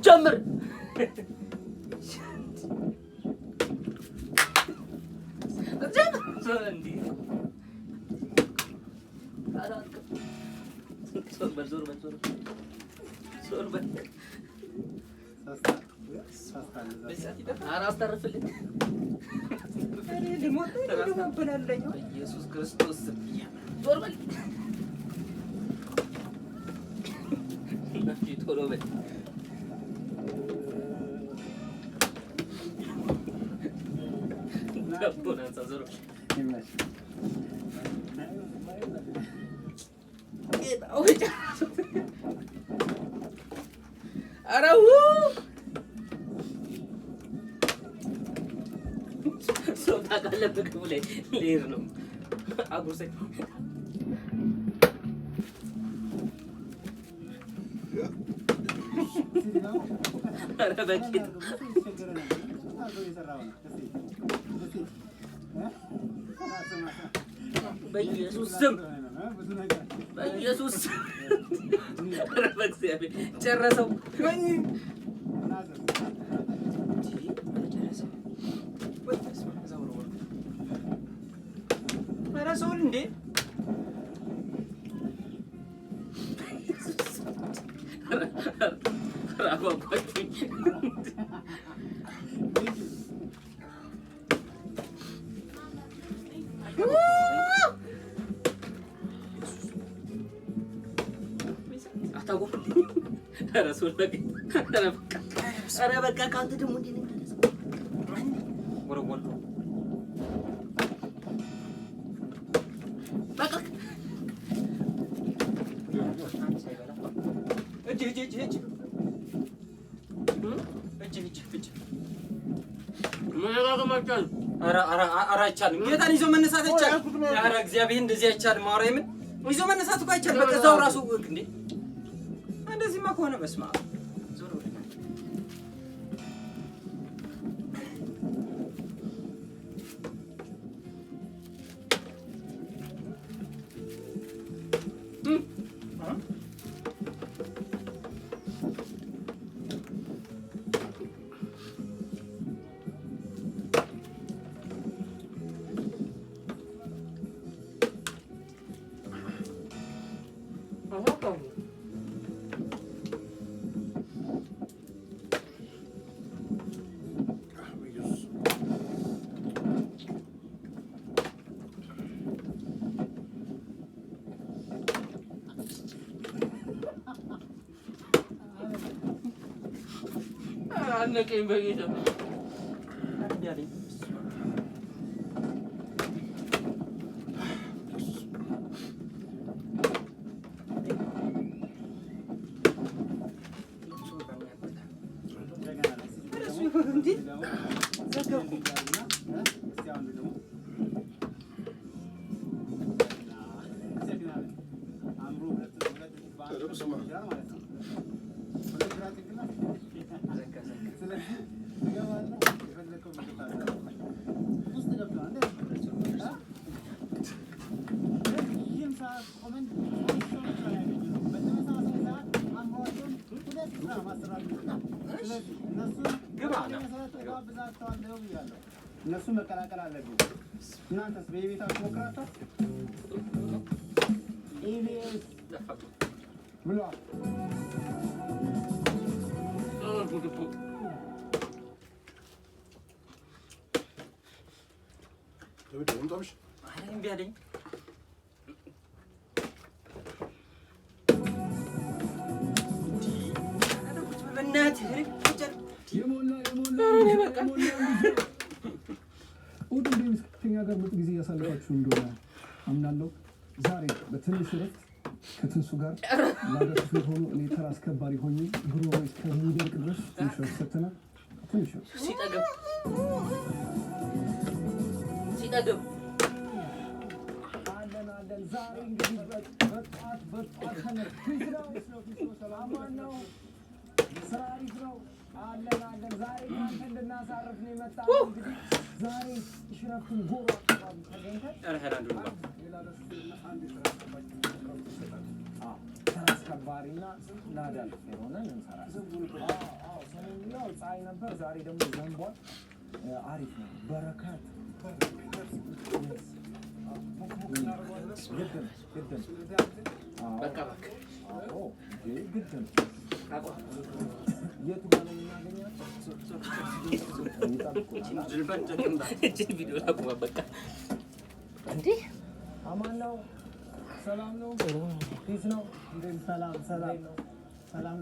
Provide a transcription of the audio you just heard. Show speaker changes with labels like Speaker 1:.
Speaker 1: ጀምር። ዞር በል፣ ዞር በል፣ ዞር በል፣ ዞር በል። ኧረ አስተርፍልኝ። በኢየሱስ ክርስቶስ ዞር በል። ቶሎ በል። ዳቦን አንሳ፣ ዞር በል። ጌታ ሆይ ጨረሱት። ኧረ ው ሰው ታውቃለህ፣ ምግቡ ላይ ልሄድ ነው። አጉርሰኝ። ኧረ በጌታ። በኢየሱስ ስም፣ በኢየሱስ ስም፣ ኧረ በእግዚአብሔር ጨረሰው።
Speaker 2: ጨረሰው። ኧረ ሰውን እንዴ!
Speaker 1: ኧረ አጓጓችሁኝ። አታጎ ኧረ ሰው በጌታ፣ ኧረ በቃ፣ ኧረ በቃ። ከአንተ ደግሞ እንዴት ነው የሚደርሰው?
Speaker 2: ወረወርከው።
Speaker 1: በቃ።
Speaker 2: እጅ እጅ እጅ እጅ እጅ እጅ እጅ።
Speaker 1: መደጋገም አይቻልም።
Speaker 2: ኧረ ኧረ ኧረ አይቻልም። ጌታን ይዞ መነሳት አይቻልም። ኧረ እግዚአብሔር እንደዚህ አይቻልም። ማርያምን ይዞ መነሳት እኮ አይቻልም። በቃ እዛው ራሱ እንዴ፣ እንደዚህማ ከሆነ በስመ አብ፣ ዞር በል።
Speaker 1: አነቀኝ በጌታ።
Speaker 2: እምቢ አለኝ። እንዴ ዘጋው እኮ። ዘጋ ዘጋ። ግባ ና።
Speaker 3: እነሱ መቀላቀል አለብን። እናንተስ በየቤታችሁ ሞክራችኋል? ኢቢኤስ ብሏል።
Speaker 1: ጉድ እኮ።
Speaker 2: ኧረ እምቢ አለኝ። ኧረ ቁጭ በል በእናትህ። ኧረ ቁጭ በል።
Speaker 4: የሞላ የሞላ የሞላ። እሑድ እንዲህ ከኛ ጋር ምርጥ ጊዜ እያሳለፋችሁ እንደሆነ አምናለሁ። ዛሬ በትንሽ እረፍት ከትንሱ ጋር ለሀገር ክፍል ሆኖ እኔ ተራ አስከባሪ ሆኜ ጉሮሮ እስከሚደርቅ ድረስ ትንሽ እረፍት ሰጥተናል። ትንሽ እረፍት።
Speaker 1: ሲጠግብ ሲጠግብ።
Speaker 4: አለን አለን። ዛሬ እንግዲህ በጠዋት በጠዋት peace ነው፣ አማን ነው፣ ስራ አሪፍ ነው። አለን አለን። ዛሬ እናንተ እንድናሳርፍ ነው የመጣነው። እንግዲህ ዛሬ ሽረፍትን ጎሮ አካባቢ ተገኝተን
Speaker 2: ኧረ ሄዳንዱ ግባ።
Speaker 4: ሌላ ደስ እና አንድ የስራ አስከባሪ ይሰጣል። አዎ፣ ተራ አስከባሪና ላዳ ሹፌር ሆነን እንሰራለን። አዎ፣ ሰሞኑን ያው ፀሐይ ነበር፣ ዛሬ ደግሞ ዘንቧል። አሪፍ ነው። በረከት ግድ ነው፣ ግድ ነው።
Speaker 1: በቃ እባክህ።
Speaker 4: አዎ፣ ግድ ነው።
Speaker 1: አቋም።
Speaker 4: የቱ ጋር ነው የምናገኛቸው? ይጠብቁናል።
Speaker 1: እችን ቪዲዮ ላቁማ በቃ። እንዴ።
Speaker 4: አማን ነው? ሰላም ነው? Peace ነው?
Speaker 3: ሰላም ሰላም ሰላም።